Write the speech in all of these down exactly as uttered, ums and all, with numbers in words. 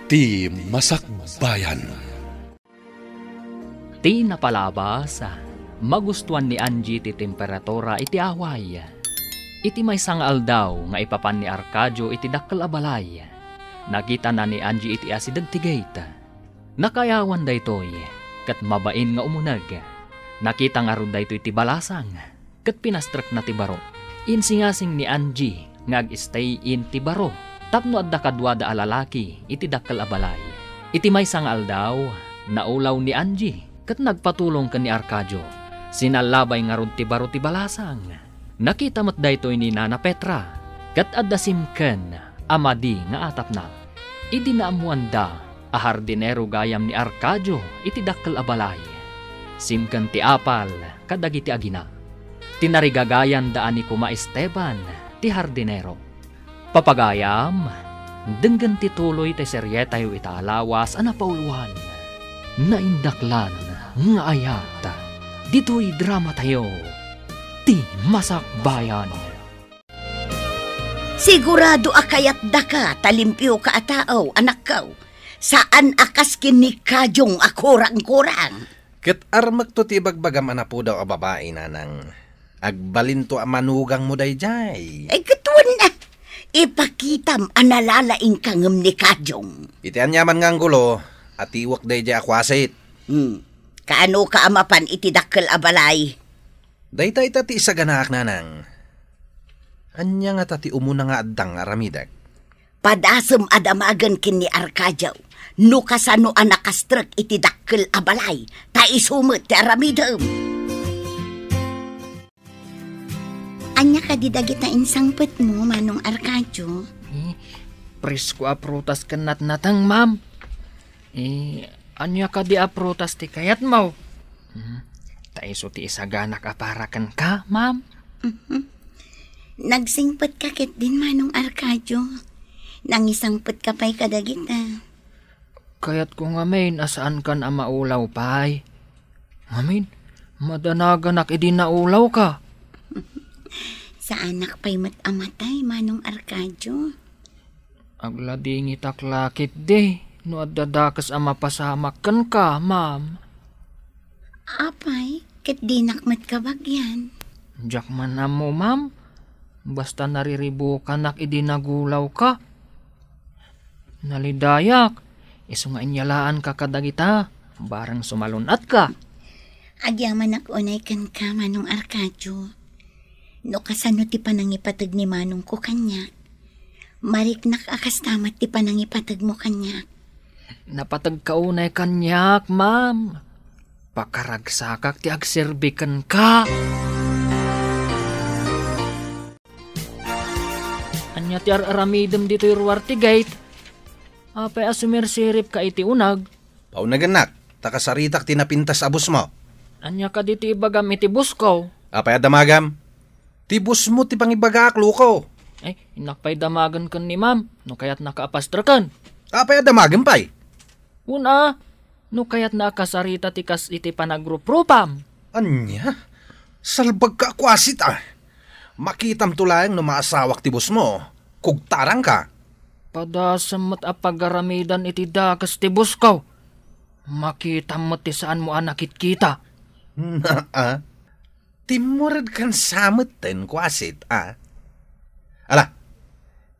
Ti Masakbayan. Ti napalabas, magustuan ni Angie ti temperatura iti away. Iti maysa nga aldaw nga ipapan ni Arcadio iti dakkel a balay, nakitana ni Angie iti asideg ti gate. Nakaayawan daytoy, ket mabain nga umuneg. Nakita ngarud daytoy ti balasang, ket pinastrekna ti baro. Insingasing ni Angie nga ag-stay in ti baro tapno adda kaduada a lalaki iti dakkel a balay. Iti maysa nga aldaw, naulaw ni Angie ket nagpatulong ken ni Arcadio. Sinallabay ngarud ti baro ti balasang. Nakita met daytoy ni Nana Petra, ket adda simken a madi nga atapna. Idi naammoanda a hardinero gayam ni Arcadio iti dakkel a balay, simken ti apal kadagiti agina. Tinarigagayanda a ni Kuma Esteban ti hardinero. Papagayam, denggen ti tuloy ti serietayo ita a lawas a napauloan. Naindaklan nga ayat ditoy dramatayo, Ti Masakbayan. Sigurado a kayatdaka ta limpioka a tao, anakko. Saan a kas ken ni Kadiong a kurang-kurang. Ket armekto ti ibagbagam a napudaw a babai, nanang. Agbalinto a manugangmo daydiay. Ay, ket wen a. Ipakitam a nalalaingka ngem ni Kadiong. Iti aniaman nga anggulo, atiwek daydiay a kuasit. Hmm. Kaanoka a mapan iti dakkel a balay? Dayta ita ti isaganaak, nanang. Ania ngata ti umuna nga addang aramidek? Padasem a damagen ken ni Arcadio no kasano a nakastrek iti dakkel a balay, ta isu met ti aramidem. Ania kadi dagita insangpetmo, Manong Arcadio? Eh, presko a prutas ken natnateng, ma'am. Eh, ania kadi a prutas ti kayatmo? Hmm, ta isu ti isaganak a para kenka, ma'am. Mhm. Nagsingpetka ketdin, Manong Arcadio. Nangisangpetka pay kadagita. Kayatko ngamin a saankan a maulaw pay. Ngamin, madanaganak idi naulawka. Saanak pay met a matay, Manong Arcadio. Agladingitak la ketdi no adda dakes a mapasamak kenka, ma'am. Apay, ket dinak met kabagian. Diak man ammo, ma'am. Basta nariribukanak idi nagulawka. Nalidayak, isu nga inyalaanka kadagita, bareng sumalun-atka. Agyamanak unay kenka, Manong Arcadio. No kasano ti panangipateg ni manongko kaniak, mariknak a kasta met ti panangipategmo kaniak. Napategka unay kaniak, ma'am. Pakaragsakak ti agserbi kenka. Ania ti ar-aramidem ditoy ruar ti gate? Apay a sumirsiripka iti uneg? Paunegennak, ta kasaritak ti napintas a busmo. Ania kadi ti ibagam iti busko? Apay a damagam? Ti busmo ti pangibagaak, loko. Ay, innak pay damagen ken ni ma'am, no kayatnaka a pastreken. Apay a damagen pay? Una, no kayatna a kasarita ti kas iti panagruprupam. Ania? Salbagka a kuasit, a. Makitamto laeng no maasawak ti busmo. Kugtarangka. Padasem met a pagaramidan iti dakes ti busko. Makitam met ti saanmo a nakitkita. Naa. Timmuredkan sa metten, kuasit, a. Ala,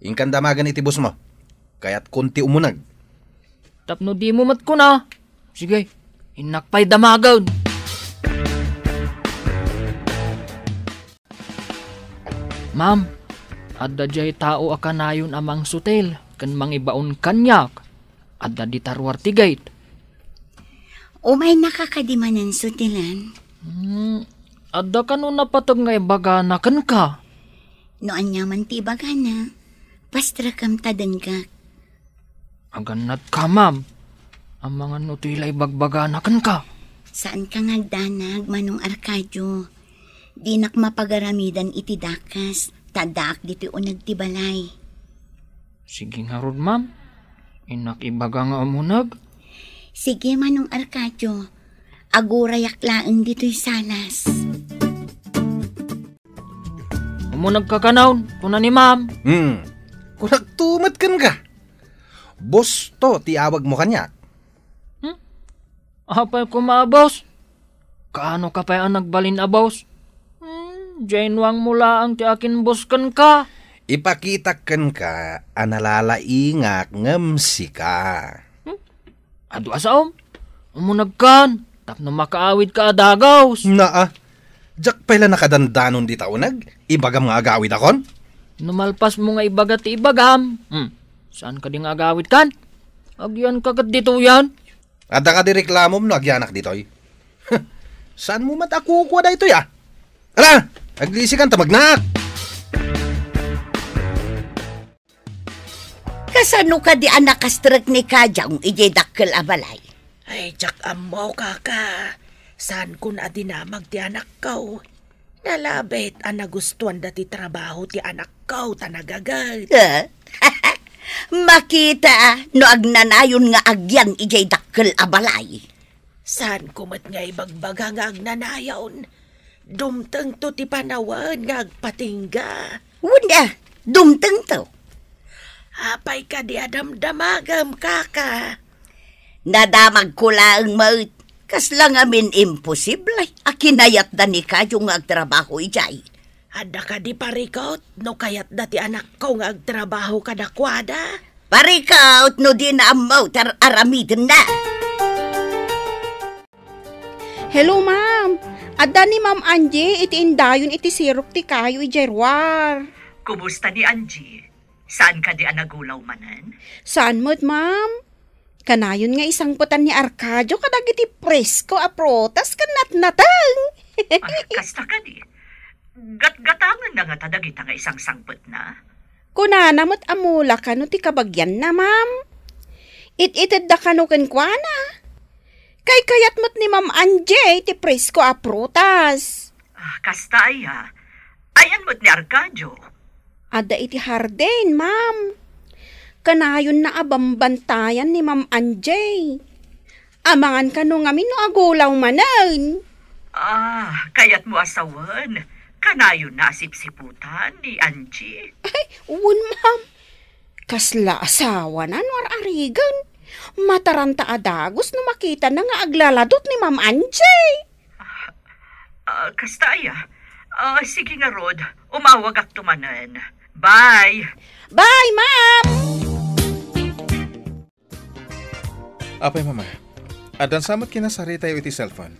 inkan damagen iti busmo. Kayatkon ti umuneg. Tapno dimo met kuna. Sige, innak pay damagen. Ma'am, adda diay tao a kanayon a mangsutil ken mangibaon kaniak. Adda dita ruar ti gate. Umaynaka kadi manen sutilen? Hmm, adda kano napateg nga ibagana kenka? No aniaman ti ibagana, pastrekem ta denggek. Agannatka, ma'am. Amangan no toy la ibagbagana kenka. Saanka nga agdanag, Manong Arcadio. Dinak mapagaramidan iti dakes, ta addaak ditoy uneg ti balay. Sige ngarud, ma'am. Innak ibaga nga umuneg. Sige, Manong Arcadio. Agurayak laeng ditoy salas. Umunegka kano, kuna ni ma'am. Hmm. Kunakto met kenka. Boss to ti awagmo kaniak. Hmm? Apay koma a boss? Kaano ka pay a nagbalin a boss? Hmm, jay nuangmo laeng ti akin-boss kenka. Ipakitak kenka a nalalaingak ngem sika. Hmm? Adu a saom? Umunegkan tapno makaawidka a dagus. Naa, diak pay la nakadandanon dita uneg, ibagam nga agawidakon? No malpasmo nga ibaga ti ibagam, hmm, saan kadi nga agawidkan? Agyanka ket ditoyen. Adda kadi reklamom no agyanak ditoy? Saanmo met a kukua daytoy a? Ala, aglisikan ta magnak! Kasano kadi a nakastrek ni Kajong idiay dakkel a balay? Ay, diak ammo, kaka. Saankon a dinamag ti anakko. Nalabit a nagustuanda ti trabaho ti anakko ta nagaget. Eh? Makita no agnanayon nga agyan idiay dakkel a balay. Saanko met nga ibagbaga nga agnanayon. Dumtengto ti panawen nga agpatingga. Wen a, dumtengto. Apay kadi a damdamagem, kaka? Nadamagko laeng met. Kasla ngamin imposible a kinayatda ni Kayo nga agtrabaho idiay. Adda kadi parikut no kayatda ti anakko nga agtrabaho kadakuada? Parikut no dina ammo ti ar-, aramidenna. Hello, ma'am. Adda ni Ma'am Angie iti indayon iti sirok ti kayo idiay ruar. Kumusta ni Angie? Saan kadi a nagulaw manen? Saan met, ma'am? Kanayon nga isangpetan ni Arcadio kadagiti presko a prutas ken natnateng. Ah, kasta kadi. Gatgatangenna ngata dagita nga isangsangpetna? Kunana met a mula kano ti kabagianna, ma'am. It-itedda kano kenkuana. Kaykayat met ni Ma'am Angie ti presko a prutas. Ah, kasta aya. Ayan met ni Arcadio. Adda iti hardin, ma'am. Kanayonna a bambantayan ni Ma'am Angie. Amangan kano ngamin no agulaw manen. Ah, kayatmo a sawen, kanayonna a sipsiputan ni Angie. Ay, wen, ma'am. Kasla asawana no ar-arigan. Mataranta a dagus no makitana nga aglaladut ni Ma'am Angie. Ah, ah, kasta aya. Ah, sige ngarud, umawagakto manen. Bye! Bye, ma'am! Apay, Mama, addan sa met kinasaritayo iti cellphone?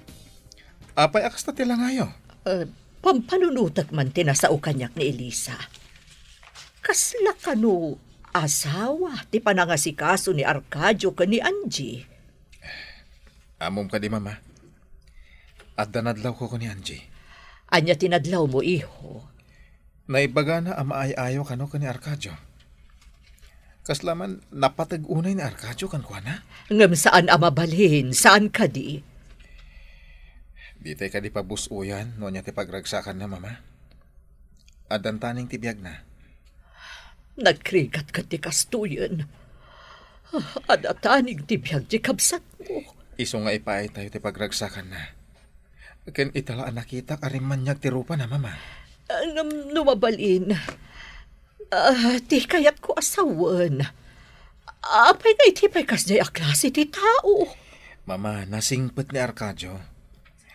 Apay a kasta ti langayo? Eh, pampanunotek man ti nasao kaniak ni Elisa. Kasla kano asawa ti panangasikaso ni Arcadio ken ni Angie? Ammom kadi, Mama? Adda nadlawko ken ni Angie. Ania ti nadlawmo, iho? Naibagana a maay-ayo kano ken ni Arcadio. Kasla man napateg unay ni Arcadio kenkuana? Ngem saan a mabalin, saan kadi? Ditay kadi pabus-oyan no ania ti pagragsakanna, Mama? Addan taning ti biagna. Nagrigat ket ti kastoyen. Adda taning ti biag ti kabsatmo. Isu nga ipaaytayo ti pagragsakanna. Ken ita la a nakitak a rimmaniag ti rupana, Mama. Ah, ngem no mabalin, ah, ti kayatko a sawen, apay nga iti pay kasdiay a klase ti tao? Mama, nasingpet ni Arcadio.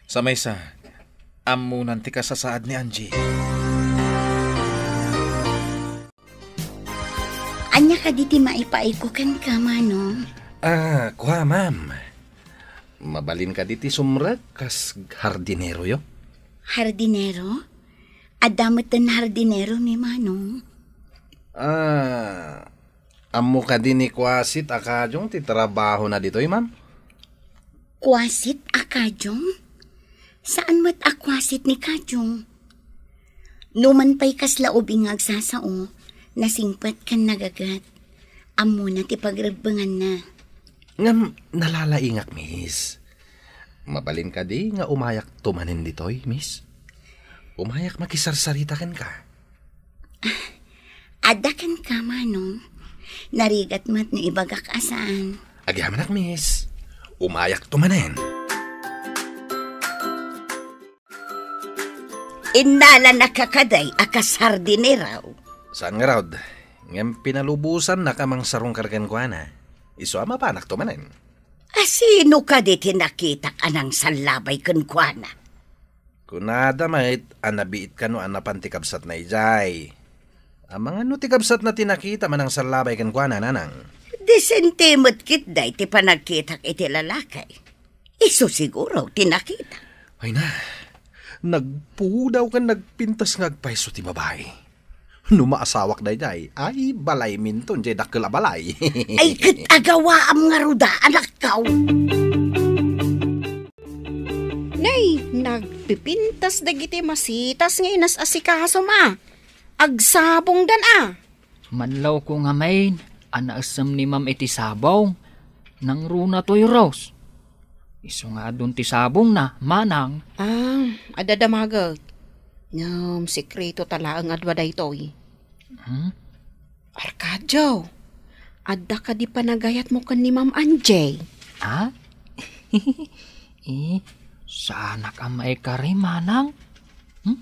Sa maysa, ammonan ti kasasaad ni Angie. Ania kadi ti maipaayko kenka, Manong? Ah, kua, ma'am. Mabalin kadi ti sumrek kas hardineroyo? Hardinero? Adda metten hardinero ni Manong? Ah, ammo kadi ni Kuasit a Kajong ti trabahona ditoy, ma'am? Kuasit a Kajong? Saan met a kuasit ni Kajong? Numan pay kasla ubing nga agsasao, nasingpet ken nagaget. Ammona ti pagrebbenganna. Ngem nalalaingak, miss. Mabalin kadi nga umayakto manen ditoy, miss? Umayak makisarsarita kenka. Adda kenka, Manong. Narigat met no ibagak a saan. Agyamanak, miss. Umayakto manen. Innalana kadi a kas hardinero. Saan ngarud? Ngem pinalubosannak a mangsarungkar kenkuana. Isu a mapanakto manen. A sino kadi ti nakitak a nangsallabay kenkuana? Kunada met a nabiit kano a napan ti kabsatna idiay. Amangan no ti kabsatna ti nakita a nangsallabay kenkuana, nanang. Disente met ketdi ti panagkitak iti lalaki. Isu siguro ti nakita. Ay na, nagpudaw ken nagpintas nga agpayso ti babai. No maasawak daydiay, ay, balayminton, diay dakkel a balay. Ay, ket agawaam ngarud, anakko. Nay, nagpipintas dagiti masitas nga inas-asikasom a. Agsabongdan a. Madlawko ngamin a naessem ni Ma'am iti sabong. Nangruna toy, Rose. Isu nga adun ti sabongna, manang. Ah, adda damaget. Ngem sekreto ta laeng adua daytoy. Hmm? Arcadio, adda kadi panagayatmo ken ni Ma'am Angie? Ha? Eh, saanak a maikari, manang. Hmm?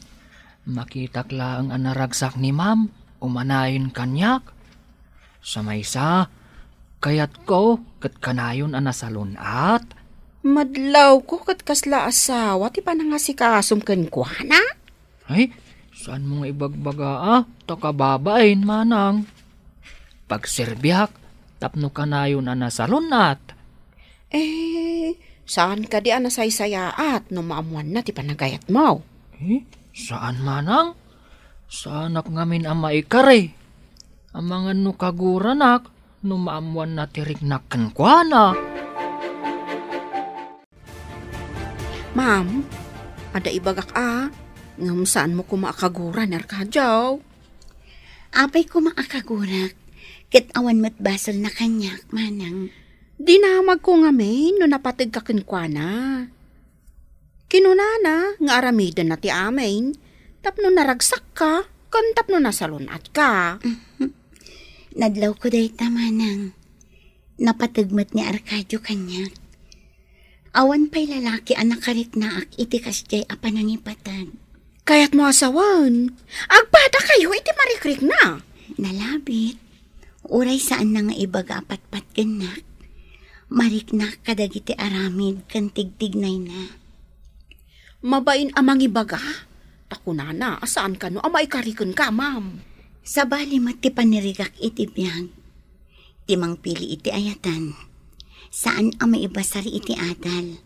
Makitak laeng a naragsak ni Ma'am, umanayon kaniak. Sa maysa, kayatko ket kanayon a nasalun-at. Madlawko ket kasla asawa ti panangasikasom kenkuana? Ay, saanmo nga ibagbaga a, ta kababain, manang. Pagserbiak tapno kanayon a nasalun-at. Eh, saan kadi a nasaysayaat no maammoanna ti panagayatmo? Eh, saan manang? Saanak ngamin a maikari. Amangan no kaguranak no maammoanna ti riknak kenkuana. Ma'am, adda ibagak a, ngem saanmo koma a kaguran, Arcadio. Apay koma a kagurak, ket awan met basolna kaniak, manang. Dinamagko ngamin no napategka kenkuana. Kinunana nga aramidenna ti amin, tapno naragsakka, ken tapno nasalun-atka. Nadlawko dayta, manang. Napateg met ni Arcadio kaniak. Awan pay lalaki a nakariknaak iti kasdiay a panangipateg. Kayatmo a sawen, agpadakayo iti marikrikna. Nalabit. Uray saanna nga ibaga a patpatgennak, mariknak kadagiti aramid ken tigtignayna. Mabain a mangibaga, ta kunana a saan kano a maikari kenka, ma'am. Sabali met ti panirigak iti biag. Ti mangpili iti ayatan, saan a maibasar iti adal,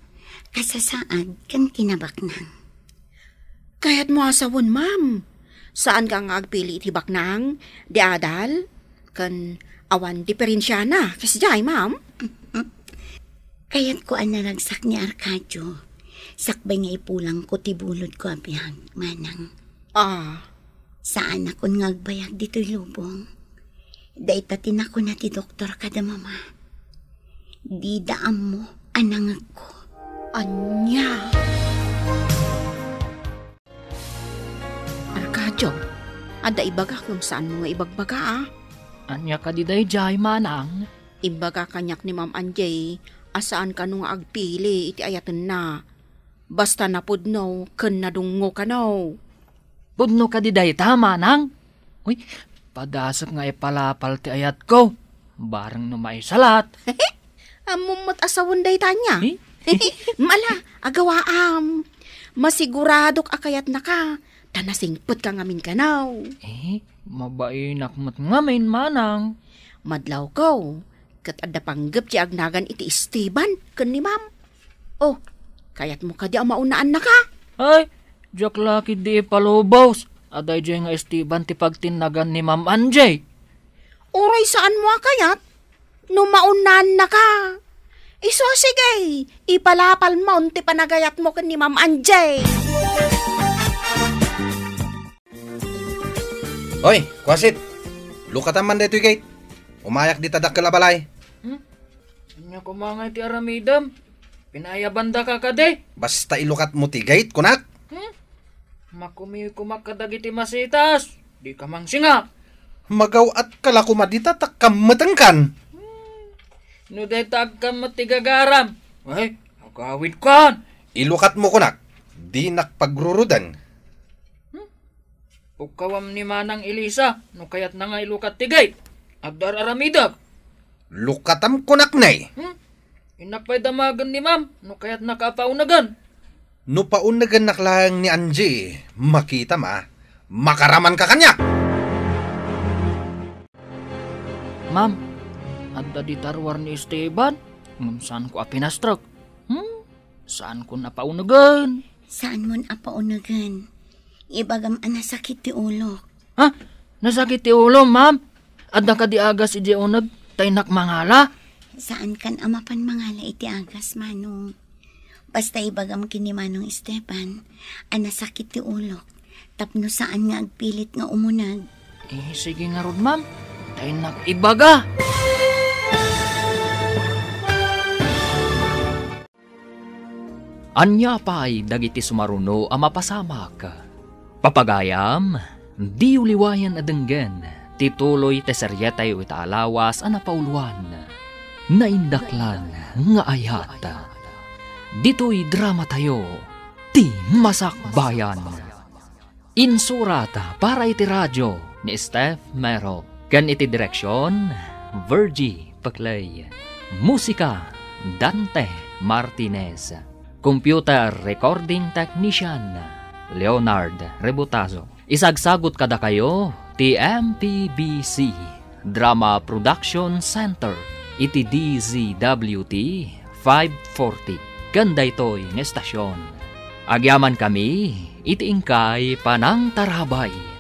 kasasaad, ken kinabaknang. Kayatmo a sawen, ma'am. Saanka nga agpili iti baknang, di adal, ken awan diferensiana, kasdiay, ma'am? Kayatko a naragsak ni Arcadio, sakbay nga ipulangko ti bulodko a biag, manang. Ah. Saanakon nga agbayag ditoy lubong. Dayta ti nakuna ti doktor kada mama. Dida ammo a nangegko. Ania? Arcadio, adda ibagak ngem saanmo nga ibagbaga, a. Ania kadi daydiay, manang? Imbaga kaniak ni Ma'am Angie a saan kano nga agpili iti ayatenna. Basta napudno ken nadungngo kano. Pudno kadi dayta, manang? Uy, padasep nga ipalapal ti ayatko. Bareng no maisalat. Ammom met a sawen dayta nia. Eh? Mala, agawaam. Masiguradok a kayatnaka, ta nasingpetka ngamin kano. Eh, mabainak met ngamin, manang. Madlawko, ket adda panggep ti agnagan iti Esteban ken ni Ma'am. Oh, kayatmo kadi a maunaannaka? Ay, diak la ketdi ipalubos a daydiay nga Esteban ti pagtinnagan ni Ma'am Angie. Uray saanmo a kayat no maunaannaka. Isu, sige, ipalapalmon ti panagayatmo ken ni Ma'am Angie. Hoy, kuasit! Lukatan man daytoy gate. Umayak dita dakkel a balay. Hmm? Ania koma ngay ti aramidem? Pinaayabandaka kadi? Basta ilukatmo ti gate, kunak. Hmm? Makumiw koma kadagiti masitas. Dika mangsinga. Magaw-atka la koma dita ta kammetengkan. Hmm. No dayta agkammet ti gagaram. Ay, agawidkan. Ilukatmo, kunak. Dinak pagruruden. Hmm? Pukkawam ni Manang Elisa, no kayatna nga ilukat ti gate. Agdar-aramidek. Lukatam kunak ne. Hmm? Innak pay damagen ni Ma'am, no kayatna ka a paunegen. No paunegennak laeng ni Angie, makitam a. Makaraman ka kaniak! Ma'am, adda dita ruar ni Esteban, ngem saanko a pinastrek. Hmm? Saanko a paunegen. Saanmon a paunegen. Ibagam a nasakit ti ulok. Ha? Nasakit ti ulo, ma'am? Adda kadi agas idiay uneg ta innak mangala? Saankan a mapan mangala iti agas, Manong. Basta ibagam ken ni Manong Esteban a nasakit ti ulok tapno saan nga agpilit nga umuneg. Eh, sige ngarud, ma'am. Ta innak ibaga. Ania pay dagiti sumaruno a mapasamak? Papagayam, diyo liwayan a denggen ti tuloy ti serietayo ita a lawas a napauloan, Naindaklan nga Ayat. Ditoy dramatayo, ti Masakbayan. Insurat para iti radio ni Steph Mero, ken iti direksion, Virgie Peclay. Musika, Dante Martinez. Computer recording technician, Leonard Rebutazo. Isagsagot kadakayo ti M P B C Drama Production Center iti D Z W T five forty. Ken daytoy nga estasyon, agyamankami iti inkay panangtarabay.